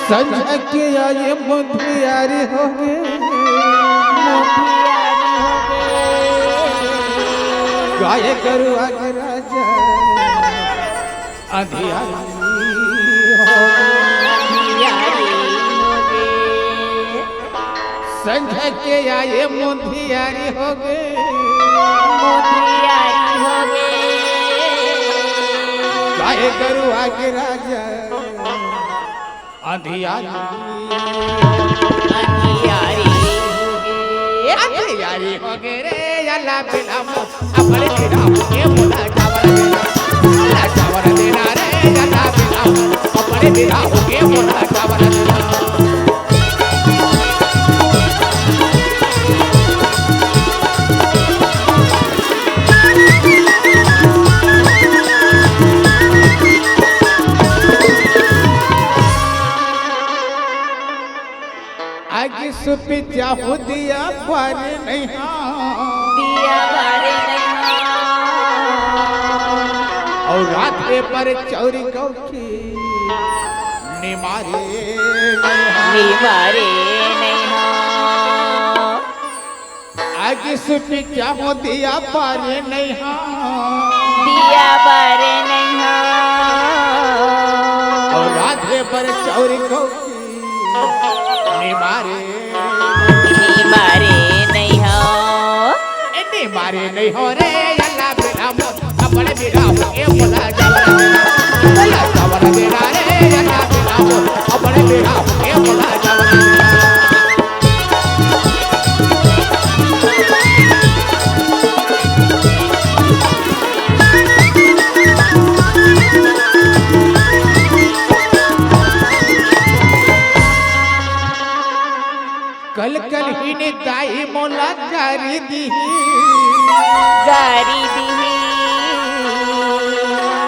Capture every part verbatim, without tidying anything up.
संझा के आए मुधियारी होगे, गाय गरुवा के राजा अंधियारी होगे। संझा के आए मुधियारी होगे, गाय गरुवा के राजा अंधियारी, अंधियारी होगे। अंधियारी होगे रे, अल्लाह बिलाम, अपने बिलाम के बोला चावल देना, अल्लाह चावल देना रे, अल्लाह बिलाम, अपने बिलाम के बोला चावल देना। आगे सुपी जाहू दिया बारे नहीं हा। दिया बारे नहीं हा। और रात के पर चौरी गौ की निमारे नहीं हा। निमारे नहीं हा। आगे सुपी जाहू दिया बारे नहीं हा। दिया बारे नहीं हा। और रात के पर चौरी गौ की निमारे, निमारे नहीं हो। ए, निमारे नहीं हो रे, अल्लाह बिलाम, अपने बिलाम के बोला चावल देना, बोला चावल देना रे, अल्लाह बिलाम, अपने बिलाम के बोला चावल देना। कल कल ही ने दाई मोला गारी दिही, गारी दिही।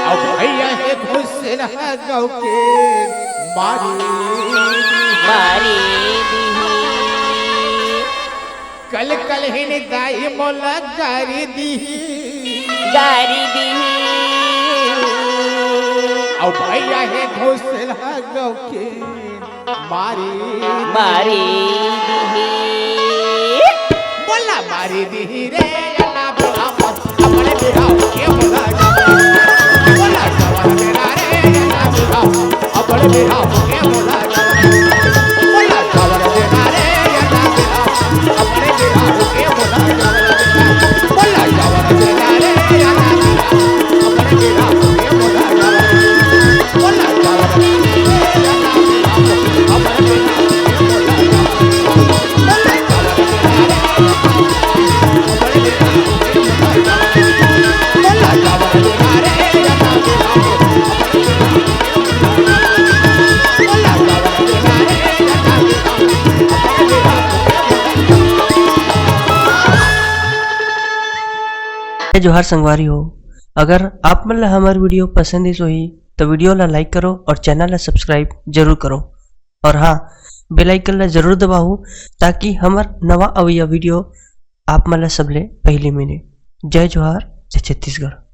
अब भैया हे घुसेला गौ के मारी दिही। मारी दिही। कल कल ही ने दाई मोला गारी दिही। गारी दिही। अब भैया हे घुसेला गौ के मारी, मारी दिही। बोला मारी दिही रे, अल्लाह बिलाम, अपने बिलाम के बोला चावल। बोला चावल देना रे, अल्लाह बिलाम, अपने बिलाम के बोला चावल। बोला चावल देना रे, अल्लाह बिलाम, अपने बिलाम के बोला चावल। बोला चावल देना रे, अल्लाह बिलाम, अपने बिलाम के बोला चावल। जोहार संगवारी हो, अगर आप मन ला हमर video पसंद आइस होही, तो video ला like करो और channel ला subscribe जरूर करो। और हाँ, bell icon ला जरूर दबाहू, ताकि हमर नवा अवइया video आप मन ला सबले पहिली मिले। जय जोहार, जय छत्तीसगढ़।